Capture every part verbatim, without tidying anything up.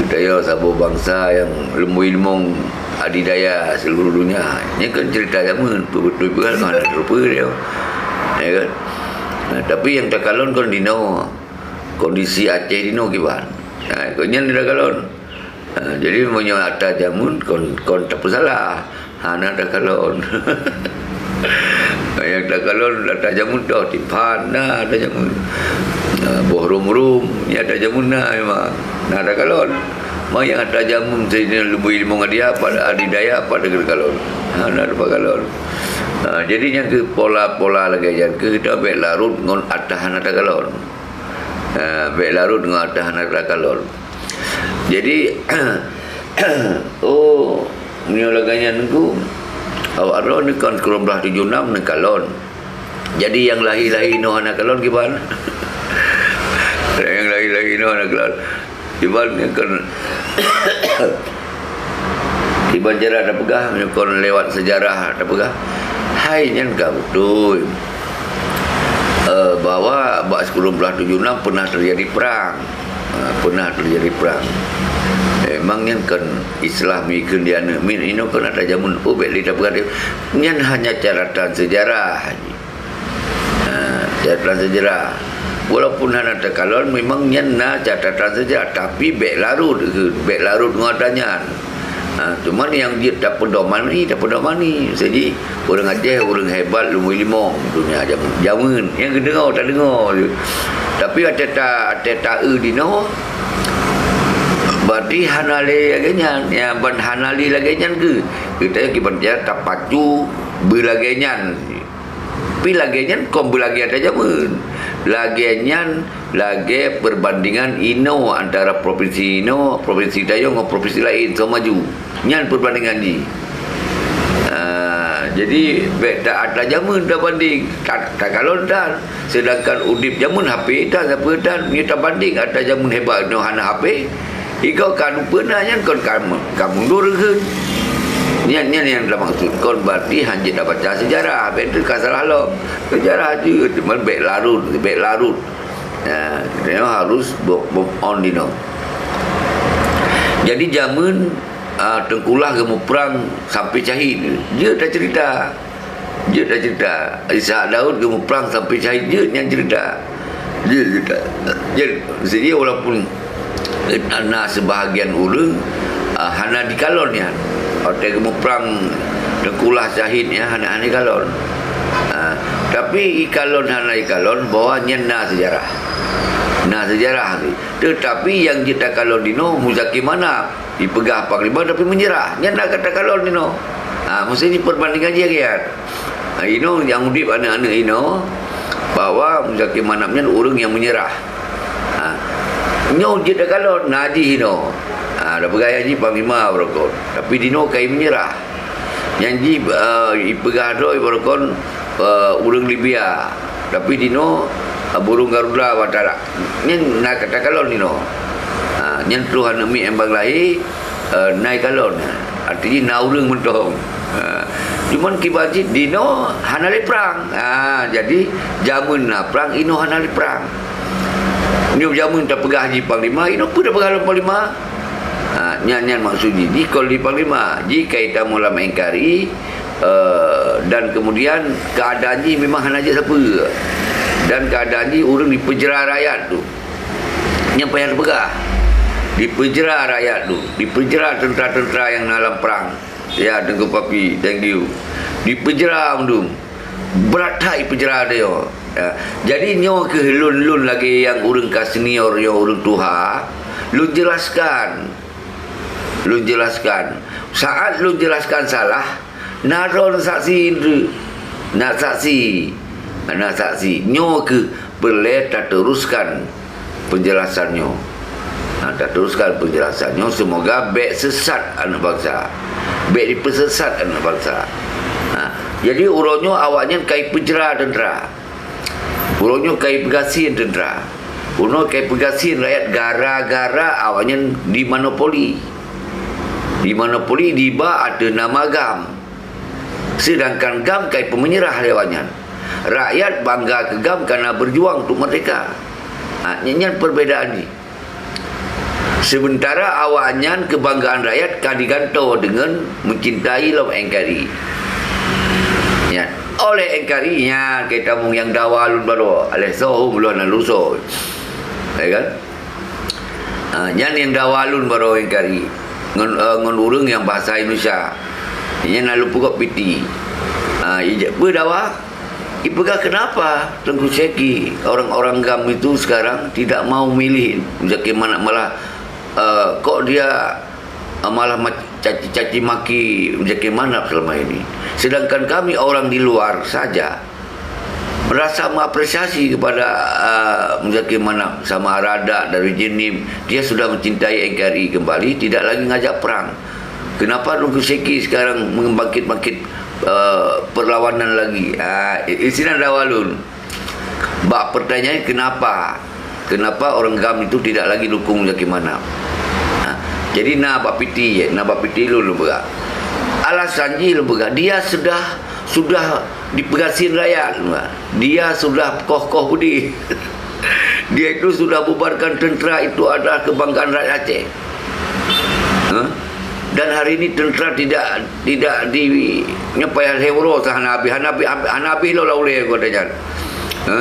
Geutanyoe saboh bansa nyang leumboi limong adidaya seluruh dunia. Nyan kan cerita jameun, beutôi-beutôi kan hana teupeu dia. Ya kan? Nah, tapi nyang takalon kon dinoe. Kondisi Aceh dinoe kiban. Nah, kon nyan takalon. Ha, jadi meunyoe ata jameun kon, kon tapeusalah. Hana takalon. Nyang takalon ata jameun toh, timphan na ata jameun. Ha, boh rum-rum, nyan ata jameun na memang. Na takalon. Ma nyang ata jameun sidina leumboi limong adidaya, pat adidaya, pat takalon. Hana takalon. Ha, jadi nyang keu pola-pola lagèe nyan keu geutanyoe bèk larot ngon ata hana takalon. Ha, bèk larot ngon ata hana takalon. Jadi, oh, meunyoe lagèe nyan Teungku, awak droe ni kan sikureueng blaih tujoh nam neukalon. Jadi nyang lahé-lahé inoe hana kalon kiban. Nyang lahé-lahé inoe hana kalon. Kiban nyan kan, kiban cara tapeugah, meunyoe kon lewat sejarah tapeugah. Hai nyan ka beutôi. Eh, bahwa bak sikureueng blaih tujoh nam pernah terjadi perang. Ha, pernah terjadi perang. Memang nyan kan istilah mi kheun di aneuk miet inoe kan ata jameun, oh, bèk lé tapeugah. Nyan hanya catatan sejarah. Ha, catatan sejarah. Walaupun hana takalon, memang nyan na catatan sejarah, tapi bèk larot, bèk larot ngon ata nyan. Ha, cuman nyang jeuet tapeudomani, tapeudomani. Jadi, ureueng Aceh, ureueng hebat, leumboi limong donya jameun. Jameun, nyang geudeungoe, tadeungoe. Tapi watèe ta-, watèe ta-eu dinoe, berarti hana lé lagèe nyan. Nyang ban hana lé lagèe nyan keuh, geutanyoe kiban cara tapacu beulagèe nyan. Tapi lagèe nyan kon beulagèe ata jameun. Lagèe nyan, lagèe perbandingan inoe antara provinsi inoe, provinsi tanyoe ngon provinsi laén, soe maju. Nyan perbandingan jih. Ah, jadi, bèk ta-, ata jameun tabanding. Ta-, takalon tan. Sedangkan udép jameun H P tan, sapeue tan. Meunyoe tabanding ata jameun hebat nyoe hana H P, Igoe ka lupeue na nyan kon ka, ka mundur kheun. Nyan, nyan nyang tamaksud kon berarti han jeuet tabaca sejarah, bèk tu ka salah lom. Sejarah jeuet, cuman bèk larot, bèk larot. Ya, kita harus move, move on dinoe. Jadi jameun, ah, Teungku Lah geumuprang sampai syahid, jeuet tacerita. Jeuet tacerita. Ishak Daud geumuprang sampai syahid, jeuet nyan cerita. Jeuet cerita. Jeuet. Jadi walaupun na sebahagian ureueng, ah, hana dikalon nyan. Watèe geumuprang Teungku Lah syahid nyan hana, hana dikalon. Ah, tapi ikalon hana ikalon bahwa nyan na sejarah. Na sejarah tu. Tetapi nyang jeuet takalon dinoe Muzakir Manaf. Ipeugah panglima tapi menyerah. Nyan na ka takalon inoe. Ha, mesti ni perbandingan jih kiat. Ha, inoe nyang udép aneuk-aneuk inoe, bahwa Muzakir Manaf nyan ureueng nyang menyerah. Ha, nyoe jeuet takalon, na jih inoe. Ha, tapeugah jih panglima barokon. Tapi dinoe kai menyerah. Nyan jih, eh, ipeugah droe barokon, eh, ureueng Libya. Tapi dinoe, eh, burung Garuda bak tarak. Nyan na ka takalon dinoe. Ha, nyan troh aneuk miet nyang ban lahé, eh, na ikalon. Arti jih na ureueng mantong. Ha, cuman kiban cit dinoe hana lé prang. Ha, jadi jameun na prang, inoe hana lé prang. Nyoe jameun tapeugah jih panglima, inoe peue tapeugah lom panglima? Ha, nyan, nyan maksud jih. Jih kon lé panglima. Jih kai tamong lam N K R I, eh, dan kemudian keadaan jih memang hana jeuet sapeue. Dan keadaan jih ureueng dipeujra rakyat tu. Nyan payah teupeugah. Dipeujra rakyat tu. Dipeujra teuntara-teuntara nyang na lam prang. Ya, Teungku Papi, thank you. Dipeujra mandum. Brat that ipeujra tanyoe. Ya. Jadi nyoe keuh lôn, lôn lagèe nyang ureueng ka senior nyoe, ureueng tuha, lôn jelaskan. Lôn jelaskan. Saat lôn jelaskan salah, na droe saksi indri. Na saksi. Na saksi. Nyoe keuh peureulèe tateruskan penjelasan nyoe. Na tateruskan penjelasan nyoe, semoga bèk sesat aneuk bansa. Bèk dipeusesat aneuk bansa. Ha, jadi uroe nyoe awaknyan kai peujra teuntara. Uroe nyoe kai peugasien teuntara. Uroe nyoe kai peugasien rakyat gara-gara awaknyan dimonopoli. Dimonopoli diba ateueh nama GAM. Sedangkan GAM kai peumeunyeurah lé awaknyan. Rakyat bangga keu GAM karena berjuang untuk merdeka. Ha, nyan, nyan perbedaan jih. Sementara awaknyan kebanggaan rakyat ka digantoe deungon mencintai lom N K R I. Ya, oleh N K R I nyan ka tamong nyang dawa lôn baroe, alah soe ulôn na lusoe. Ya kan? Ha, nyan nyang dawa lôn baroe N K R I ngon, eh, ngon ureuëng nyang bahasa Indonesia. Nyan lalu pukok piti. Ha, ijak peue dawa? Ipeugah kenapa Teungku Syeki, orang-orang GAM itu sekarang tidak mau milih Muzakir Manaf, malah, eh, kok dia, eh, malah mac-, caci-caci maki Muzakir Manaf selama ini. Sedangkan kami orang di luar saja merasa mengapresiasi kepada, eh, Muzakir Manaf sama Radak dari Jenim. Dia sudah mencintai N K R I kembali, tidak lagi ngajak perang. Kenapa Teungku Syeki sekarang membangkit-bangkit, eh, perlawanan lagi? Ah, i-, isinan dawa lôn. Bak pertanyaan kenapa? Kenapa orang GAM itu tidak lagi dukung Muzakir Manaf? Ha, jadi na bak piti, na bak piti lôn, lôn peugah. Alasan jih lôn peugah, dia sudah, sudah dipeugasien rakyat, lôn peugah. Dia sudah koh-koh beudeh. Dia itu sudah bubarkan tentera, itu adalah kebanggaan rakyat Aceh. Ha? Dan hari ini tentera tidak, tidak di, nyoe payah lhèe uroe sa hana habéh, hana habéh, hana habéh lom lah ulèe kota nyan. Ha?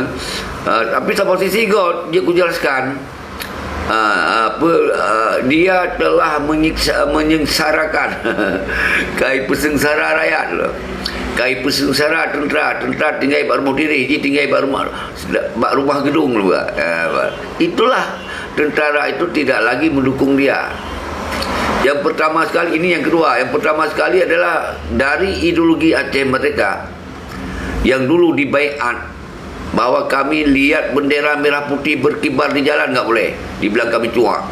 Ah, tapi saboh sisi göt, jeuet kujelaskan, ah, apa, ah, dia telah menyiksa, menyengsarakan, ka ipeuseungsara rakyat lom. Ka ipeuseungsara tentera, tentera tinggai bak rumoh diri, jih tinggai bak rumoh, bak rumah gedung lom. Ah, itulah tentara itu tidak lagi mendukung dia. Yang pertama sekali, ini yang kedua, yang pertama sekali adalah dari ideologi Aceh Merdeka yang dulu dibaiat bahwa kami lihat bendera merah putih berkibar di jalan, nggak boleh, dibilang kami cuak.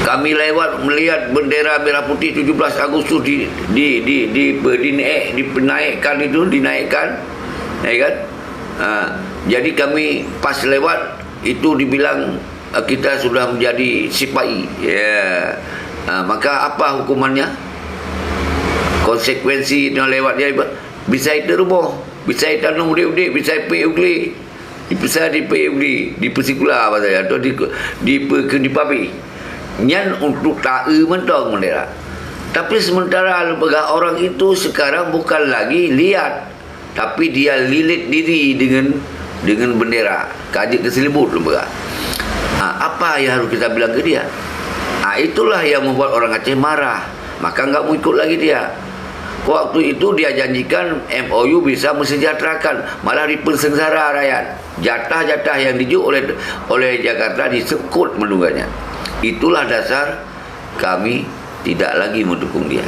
Kami lewat melihat bendera merah putih tujuh belas Agustus di, di, di, di, di, dinaik, dipenaikkan itu, dinaikkan, ya kan? Ha, jadi kami pas lewat, itu dibilang, ah, kita sudah menjadi sipai. Ya. Ah, maka apa hukumannya? Konsekuensi nyang lewat dia, bisa iteuk rumoh, bisa itanom udép-udép, bisa ipeuék u glé, bisa dipeuék u glé, dipeusikula bahasa atau di, dipeu-, dipabéh. Nyan untuk taeu mantong bendera. Tapi sementara lôn peugah, orang itu sekarang bukan lagi lihat, tapi dia lilit diri dengan, dengan bendera. Ka jeuet keu seuleubuet lôn peugah. Ha, apa yang harus kita bilang ke dia? Ha, itulah yang membuat orang Aceh marah. Maka nggak mau ikut lagi dia. Waktu itu dia janjikan M O U bisa mensejahterakan, malah dipeuseungsara rakyat. Jatah-jatah yang dijok oleh, oleh Jakarta disekot meulunganya. Itulah dasar kami tidak lagi mendukung dia.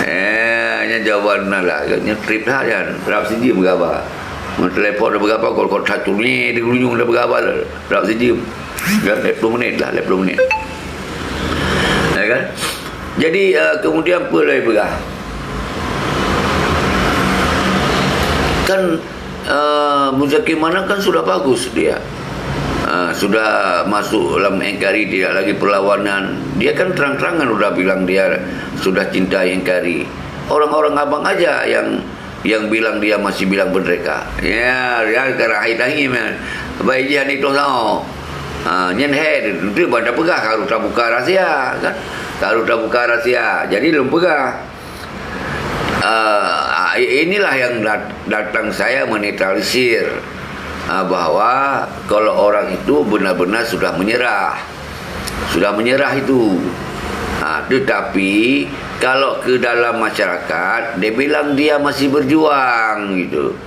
Eh, nyan jawaban na lah. Nyan trip that nyan. Rab sijeuem beugaba. Mun telepon dah beugaba, kol-kol satu ni di gunung dah beugaba. Rab sijeuem. Kan, lhèe ploh menit lah, lhèe ploh menit. Ya kan? Jadi, eh, kemudian apa lagi peugah? Kan, eh, Muzakir Manaf kan sudah bagus dia. Ah, sudah masuk dalam N K R I, tidak lagi perlawanan. Dia kan terang-terangan udah bilang dia sudah cinta N K R I. Orang-orang abang aja yang, yang bilang dia masih bilang merdeka. Ya, dia kan hai tahi man. Baik dia ni tu sao. Ha, nyan hai tu ban dah peugah, harus tabuka rahsia kan. Harus tabuka rahsia. Jadi lôn peugah. Ah, inilah yang dat-, datang saya menetralisir, ah, bahwa kalau orang itu benar-benar sudah menyerah, sudah menyerah itu. Ah, tetapi kalau ke dalam masyarakat, dia bilang dia masih berjuang gitu.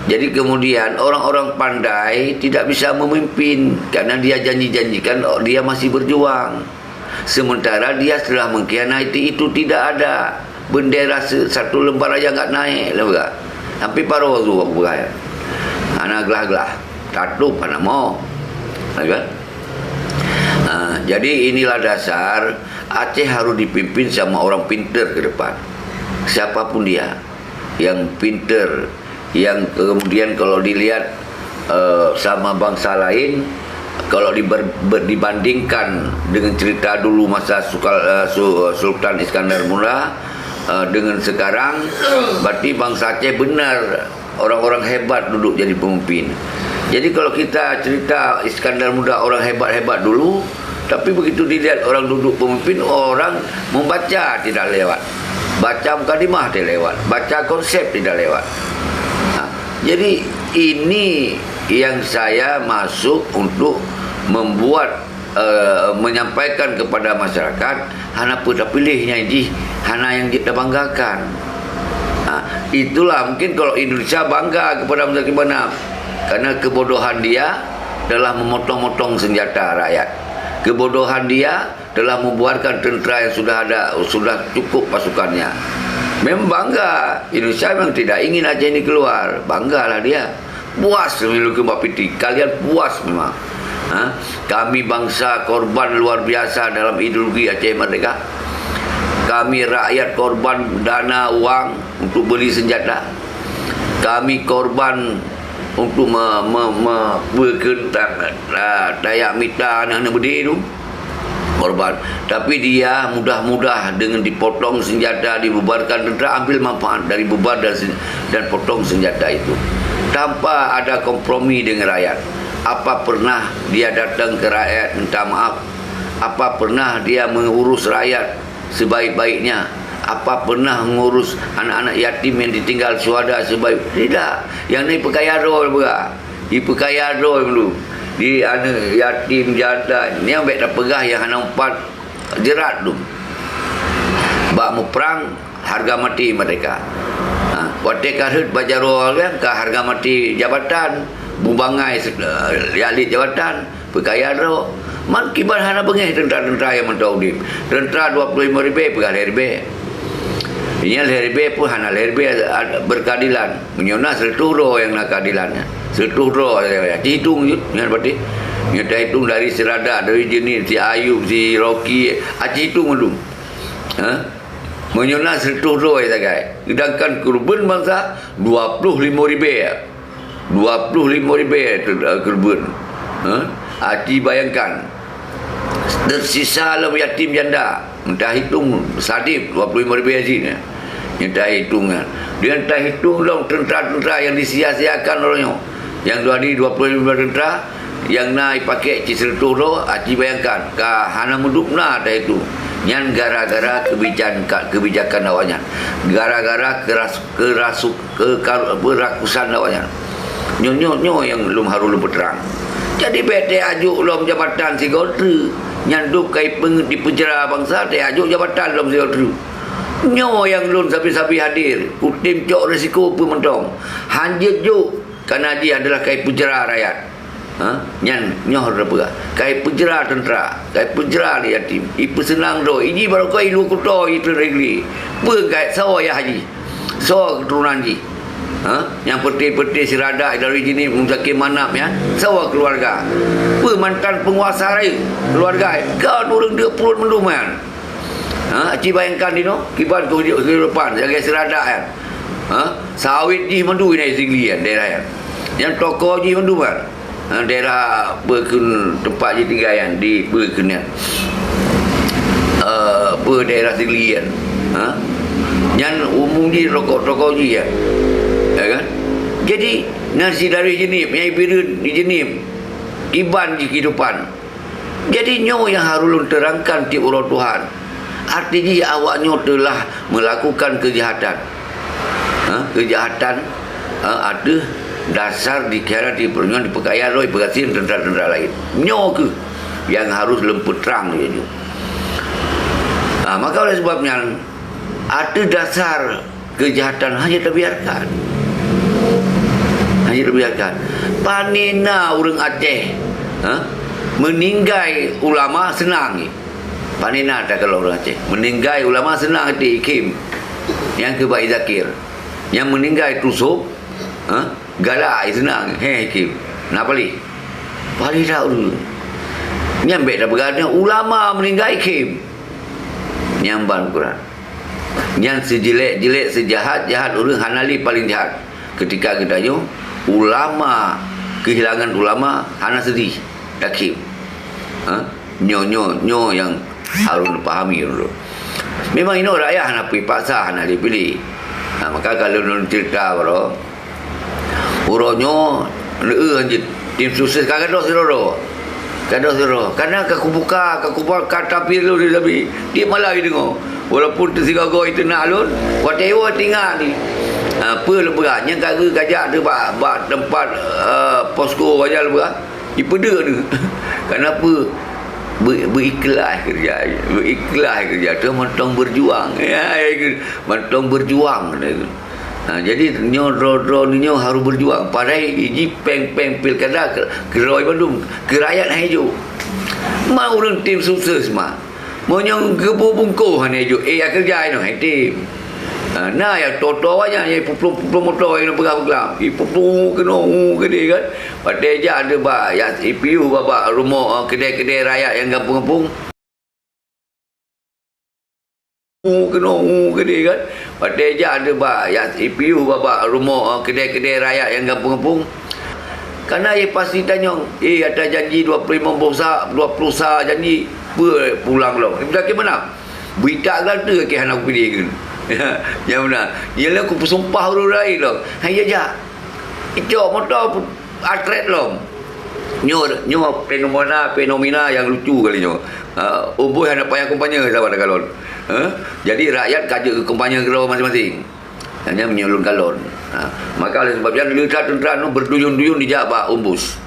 Jadi kemudian orang-orang pandai tidak bisa memimpin karena dia janji-janjikan, oh, dia masih berjuang. Sementara dia telah mengkhianati itu, tidak ada bendera se-, satu lembar aja nggak naik, lé buka. Sampai paro tu aku peugah. Hana glah-glah. Tatup hana mo. Ya kan? Ha, jadi inilah dasar Aceh harus dipimpin sama orang pinter ke depan. Siapapun dia yang pinter, yang kemudian kalau dilihat, eh, sama bangsa lain, kalau diber-, ber-, dibandingkan dengan cerita dulu masa Sukal-, eh, Su-, Sultan Iskandar Muda, eh, dengan sekarang, berarti bangsa Aceh benar orang-orang hebat duduk jadi pemimpin. Jadi kalau kita cerita Iskandar Muda orang hebat-hebat dulu, Tapi begitu dilihat orang duduk pemimpin, orang membaca tidak lewat. Baca mukadimah tidak lewat. Baca konsep tidak lewat. Ha, jadi ini yang saya masuk untuk membuat, eh, menyampaikan kepada masyarakat, hana peue tapiléh nyang jih, hana nyang jeuet tabanggakan. Ha, itulah mungkin kalau Indonesia bangga kepada Muzakir Banaf, karena kebodohan dia telah memotong-motong senjata rakyat. Kebodohan dia telah membuarkan tentera yang sudah ada, sudah cukup pasukannya. Memang bangga, Indonesia memang tidak ingin Aceh ini keluar. Banggalah dia. Puas memiliki Mbak Fitri. Kalian puas memang. Ha? Kami bangsa korban luar biasa dalam ideologi Aceh Merdeka. Kami rakyat korban dana wang untuk beli senjata. Kami korban untuk me-, me-, me-, beukeuntang, ah, daya mita aneuk-aneuk beudé tu. Korban. Tapi dia mudah-mudah dengan dipotong senjata, dibubarkan tentera, ambil manfaat dari bubar dan sen-, dan potong senjata itu. Tanpa ada kompromi dengan rakyat. Apa pernah dia datang ke rakyat minta maaf? Apa pernah dia mengurus rakyat sebaik-baiknya? Apa pernah mengurus anak-anak yatim yang ditinggal syuhada sebaik? Tidak. Yang ni pekaya droe beuga. Ipekaya droe meulu. Di aneuk yatim janda, nyan bék tapeugah nyang hana umpat jeurat dum. Bak muprang, harga mati merdeka. Ha, watée ka rhot bak jaroe awaknyan, ka harga mati jabatan, bubangai se-, eh, jak liet jabatan, pekaya droe. Man kiban hana beungéh teuntara-teuntara nyang mantong udeb. Teuntara dua puluh lima ribée peugah lhée ribée. Nyan lhée ribée pun hana lhée ribée, ah, berkeadilan. Meunyoe na sireutôh droe nyang na keadilan nyan. Sireutôh droe, ya, ya. Ci hitong jeuet, nyan berarti. Nyoe tahitung dari si Radak, dari Jeunieb, si Ayub, si Rocky, ah, ci hitong mandum. Ha? Meunyoe na sireutôh droe sagai. Sedangkan keureubeuen bansa dua puluh lima ribée. Dua puluh lima ribée te-, keureubeuen. Ha? Aci bayangkan. Teusisa lom yatim janda. Nyoe tahitung sadeb dua puluh lima ribée cit nyan. Nyoe tahitung nyan. Deungon tahitung lom teuntara-teuntara nyang disia-siakan uroe nyoe. Nyang dua di dua puluh lima teuntara, nyang na ipakék cit sireutôh droe, aci bayangkan. Ka hana meudup na tahitung. Nyan gara-gara keubijan-, ka-, keubijakan awaknyan. Gara-gara keras-, kerasuk-, kekar-, peurakusan awaknyan. Nyoe, nyoe, nyoe nyang lôn harôh lôn peutrang. Jadi bék teuajok lom jabatan sigoe treuk. Nyan dum ka ipeungeut dipeujra bansa, teuajok jabatan lom sigoe treuk. Nyoe nyang lôn sabe-sabe hadir, kutem cok risiko peue mantong. Hanjeuet jok, kareuna jih adalah ka ipeujra rakyat. Ha? Nyan nyoe harôh tapeugah. Ka ipeujra teuntara, ka ipeujra aneuk yatim. Ipeuseunang droe, iji barokon i luwa kuto, i treun negeri. Peue gét soe yah jih? Soe keuturonan jih? Ha? Nyang peuté-peuté si Radak dari sini, Muzakir Manaf nyan. Soe keuluwarga? Peue mantan peunguasa rayeuk keuluwarga? Kon ureuëng deuk pruet mandum nyan. Ha, ci bayangkan dinoe, kiban keu-, kehidupan, lagée si Radak nyan. Ha, sawét jih mandum di Sigli nyan, daerah nyan. Nyan toko jih mandum kan. Ha, daerah peue kheun teumpat jih tinggai nyan, di peue kheun nyan. Eh, peue daerah Sigli nyan. Ha? Nyan umum jih rokok toko jih nyan. Ya kan? Jadi, na si dari Jeunieb, nyang i Bireuen di Jeunieb. Kiban jih kehidupan. Jadi nyoe nyang harôh lôn teurangkan tieb uroe Tuhan. Arti jih awak nyoe teulah meulakukan keujahatan. Ha, keujahatan, ha, ateueh dasar dikhianati, nyoe dipeukaya droe, ipeugasien teuntara-teuntara laén. Nyoe kheueh nyang harôh lôn peutrang laju. Ha, maka oleh sebab nyan, ateueh dasar keujahatan hana tabiarkan. Hana tabiarkan. Pane na ureuëng Aceh, ha? Meuninggai ulama seunang jih. Pane na takalon ureuëng Aceh. Meuninggai ulama seunang até ikhém. Nyang keu Bayi Zakir. Nyang meuninggai tusok, ha? Galak seunang, he ikhém. Na paléh. Paléh that ureuëng. Nyan bék tapeugah ulama meuninggai ikhém. Nyan ban ukuran. Nyan seujilek-jilek, seujahat-jahat ureuëng hana lé paléng jahat. Keutika geutanyoe, ulama, keuhilangan ulama hana seudeh, yakin. Ha? Nyoe, nyoe, nyoe nyang harôh neupahami dulu. Memang inoe rakyat hana peupaksa, hana lé piléh. Ha, maka ka lôn ceurita baroe, uroe nyoe, lheueh jeuet tim sukses ka gadôh sidroe-droe. Ka deuh sidroe. Karena ka kubuka, ka kubuka, ka tapi lôn di sabi. Di malam jideungoe. Walaupun teusigoe-goe itu nak lôn, watèe woe tinggai ni. Ha, peue lôn peugah, nyang ka geu kajak teuh bak, bak teumpat, eh, posko bajang lôn peugah. Ipeudeuh tu. Kenapa? Be-, beuikhlaih keureuja. Beuikhlaih keureuja. Tu mantong berjuang. Ya, ya, mantong berjuang. Ha, jadi nyoe droe-droe nyoe harus berjuang. Padahai iji péng-péng pilkada ke-, keurôi bandum. Keu rakyat hai jok. Ma ureueng tim sukses ma. Meunyoe geubungkôh hana jok, eh, ya keureuja inoe hai tim. Ha, na ya toto awaknyan, ya puplueng-puplueng moto yang peugah-peugah. Ipuplueng keunoe, keudeh kan. Watèe jak teuh bak, ya, ipiôh bak, bak rumoh, eh, keudè-keudè rakyat nyang gampông-gampông. Keunoe, keudeh kan. Watèe jak teuh bak, ya, ipiôh bak, bak rumoh, eh, keudè-keudè rakyat nyang gampông-gampông. Karena ye pasti tanyong, eh, ata janji dua puluh lima boh sa, dua puluh sa janji, peue pulang lom. Ipeugah keu meunan? Berita gata keu hana kupilih keu. Ya, nyang meunan. Iyalah kupeusumpah ureueng laén lom. Hai ya jak. Icok moto atret lom. Nyoe, nyoe fenomena, fenomena nyang lucu kali nyoe. Ha, Umbus hana payah kumpanye saban kalon. Ha? Jadi rakyat ka jeuet keu kumpanye keudroe maséng-maséng. Hanya meunyoe lôn kalon. Ha. Maka oleh sebab nyan, le that teuntra nyoe berduyun-duyun jijak bak Umbus.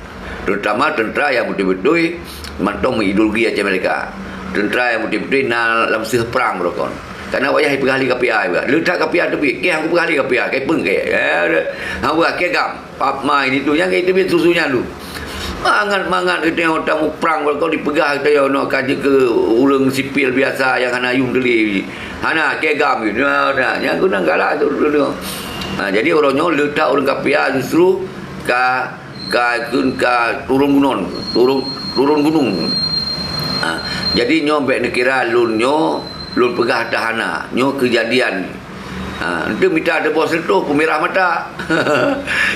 Terutama teuntra nyang beutôi-beutôi mantong meuideologi Aceh Merdeka. Teuntra nyang beutôi-beutôi na lam seuh prang beurokon. Karena wayah ipeugah lé K P A, ipeugah, "Le that K P A teubiet." "Keh, hana kupeugah lé K P A, keh peue keh." Ya, hana peugah, "Keh gam, pap mai ditu." Nyang keu teubiet susu nyan tu. Mangat-mangat geutanyoe tamuprang, beurokon ipeugah geutanyoe nyoe ka jeuet keu ureueng sipil biasa nyang hana yuem teulie. Hana, keh gam gitu. Nah, nah, nyang guna galak tu dulu. Ha, jadi uroe nyoe le that ureueng K P A justru ka ka, ka turun gunong, turun, turun gunong. Ha, jadi nyoe bèk neukira lôn nyoe, lôn peugah that hana. Nyoe keujadian. Ha, enteuk mita teuboh seutoh peumirah mata.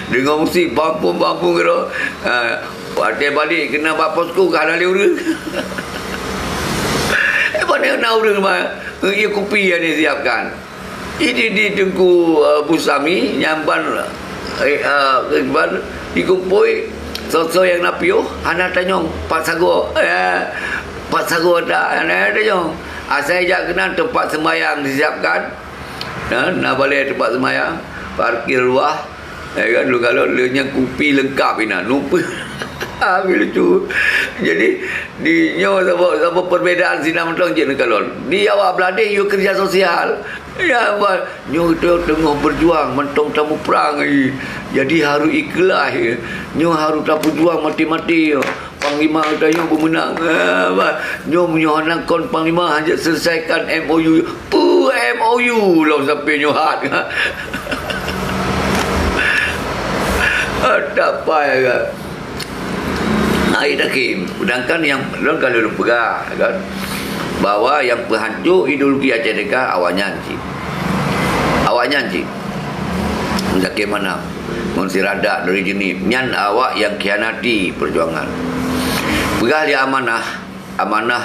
Deungoe musik bampung-bampung keudroe. Ha, watèe balek keunan bak posko ka hana lé ureueng. Eh, pane na ureueng ma, ngon ié kupi nyang disiapkan. Ini di Teungku, eh, Bustami, nyang ban, eh, eh, ban dikumpôi, soe-soe nyang na piôh, hana tanyong, pat sagoe, eh, pat sagoe ata, hana tanyong. Asai jak keunan teumpat seumbahyang disiapkan, na, na balè teumpat seumbahyang, parkir luwah, ya kan, lôn kalon, lôn nyang kupi leungkap inan, lupa. Habis lucu. Jadi, di nyoe saboh, saboh perbedaan sinan mantong jeuet neukalon. Di awak Blahdeh yue keureuja sosial. Ya, bah, nyoe teu-, teungoh beujuang mantong tamuprang, eh. Jadi harôh ikhlaih, eh. Nyoe harôh tapeujuang maté-maté, eh. Panglima geutanyoe beumeunang. Ah, bah, nyoe meunyoe hana kon panglima hana selesaikan M O U. Peue M O U lom sampai nyoe hat. Ah, tak payah kan. Hai Hakim, sedangkan nyang lôn ka lôn peugah, kan, bahwa nyang peuhanco ideologi Aceh Merdeka awaknyan cit. Awaknyan cit. Muzakir Manaf, ngon si Radak dari Jeunieb, nyan awak nyang khianati perjuangan. Peugah lé amanah, amanah,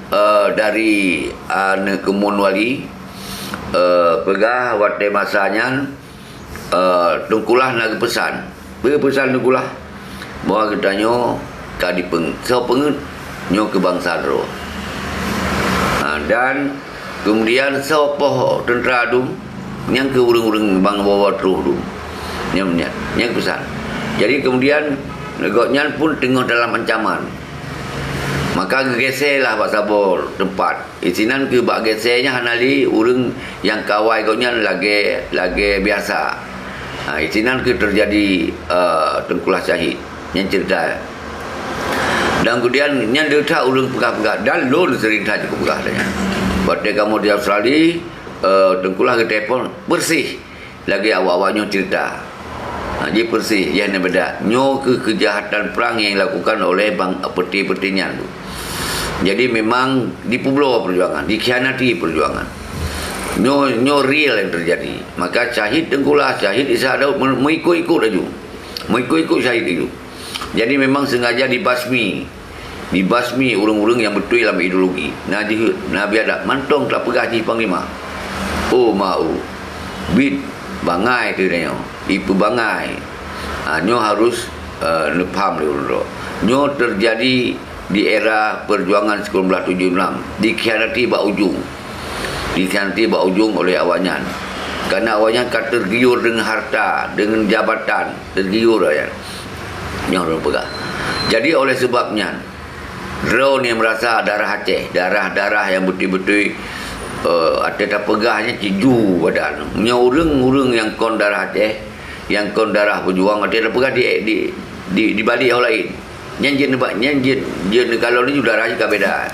eh, dari aneuk keumuen wali, eh, peugah watèe masa nyan, eh, Teungku Lah na geupeusan. Peue peusan Teungku Lah? Bahwa geutanyoe ka dipeung-, soe peungeuet nyoe keu bansa droe. Ha, dan kemudian soe poh teuntra dum, nyan keu ureueng-ureueng bansa bawah troh dum. Nyan, nyan, nyan peusan. Jadi kemudian gobnyan pun teungoh dalam ancaman. Maka geugeusé lah bak saboh teumpat. Isinan keu bak geusé nyan hana lé ureueng nyang kawai gobnyan lagèe, lagèe biasa. Ha, isinan keu teujadi, eh, Teungku Lah syahid. Nyan ceurita. Dan kemudian nyan le that ureueng peugah-peugah. Dan lôn sering that jipeugah lagèe nyan. Watèe kamoe di Australia, eh, Teungku Lah geutelepon, bersih. Lagèe awak-awak nyoe ceurita. Ha, jih bersih, jih hana beda. Nyoe keuh keujahatan prang nyang dilakukan oleh bang-, peuté-peuté nyan tu. Jadi memang dipeubloe perjuangan, dikhianati perjuangan. Nyoe, nyoe real nyang teujadi. Maka syahid Teungku Lah, syahid Ishak Daud me-, meuikot-ikot laju. Meuikot-ikot syahid laju. Jadi memang sengaja dibasmi. Dibasmi ureueng-ureueng nyang beutôi lam ideologi. Na jeuhet, na biadab, mantong tapeugah jih panglima. Oh, ma, oh. Bit bangai teuh nyoe. Ipeubangai. Ha, nyoe harus, eh, neupaham lé ureueng droe. Nyoe teujadi di era perjuangan sembilan belas tujuh enam, dikhianati bak ujong. Dikhianati bak ujong oleh awaknyan. Karena awaknyan ka tergiur dengan harta, dengan jabatan, tergiur awaknyan. Nyang ureuëng peugah. Jadi oleh sebab nyan, droeneuh merasa darah Aceh, darah-darah yang beutôi-beutôi, eh, até tapeugah nyan cit ju badan. Nyoe ureuëng-ureuëng nyang kon darah Aceh, nyang kon darah pejuang, até tapeugah di, di, di, dibalik orang lain. Nyan jeuet nibak, nyan jeuet, jeuet neukalon nyoe darah jih ka beda.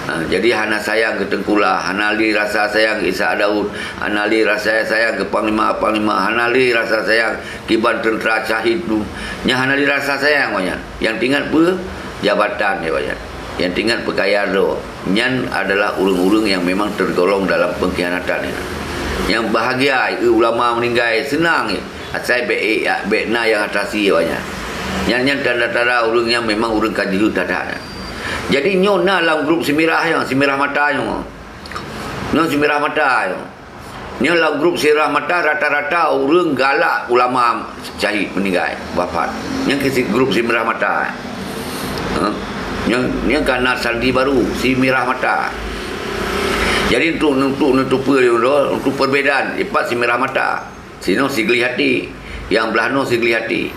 Ha, jadi hana sayang keu Teungku Lah, hana lé rasa sayang keu Ishak Daud, hana lé rasa sayang keu panglima-panglima, hana lé rasa sayang kiban teuntera syahid tu. Nyan hana lé rasa sayang awaknyan. Nyang teuingat peue? Jabatan, ya, awaknyan. Nyang teuingat peukaya droe. Nyan adalah ureuëng-ureuëng nyang memang tergolong dalam pengkhianatan nyan. Nyang bahagia, eh, ulama meninggai, senang, eh. Asai bék, eh, bék na nyang atasi awaknyan. Nyan, nyan tanda-tanda ureuëng nyang memang ureuëng ka jeuhet that-that nyan. Jadi nyoe na lam grup Simirah nyoe, Simirah Mata nyoe. Nyoe Simirah Mata nyoe. Nyoe lam grup Simirah Mata rata-rata ureuëng galak ulama syahid meninggai, wafat. Nyan keu si grup Simirah Mata. Ha? Nyoe, nyoe ka na sandi baru, Simirah Mata. Jadi untuk, untuk neutupeue, untuk perbedaan, ipat Simirah Mata. Sinoe Siglih Hati, nyang blah noe Siglih Hati.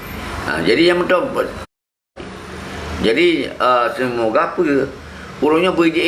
Ha, jadi nyang meuto-, jadi, eh, semoga peue? Ureuëng nyoe beujiék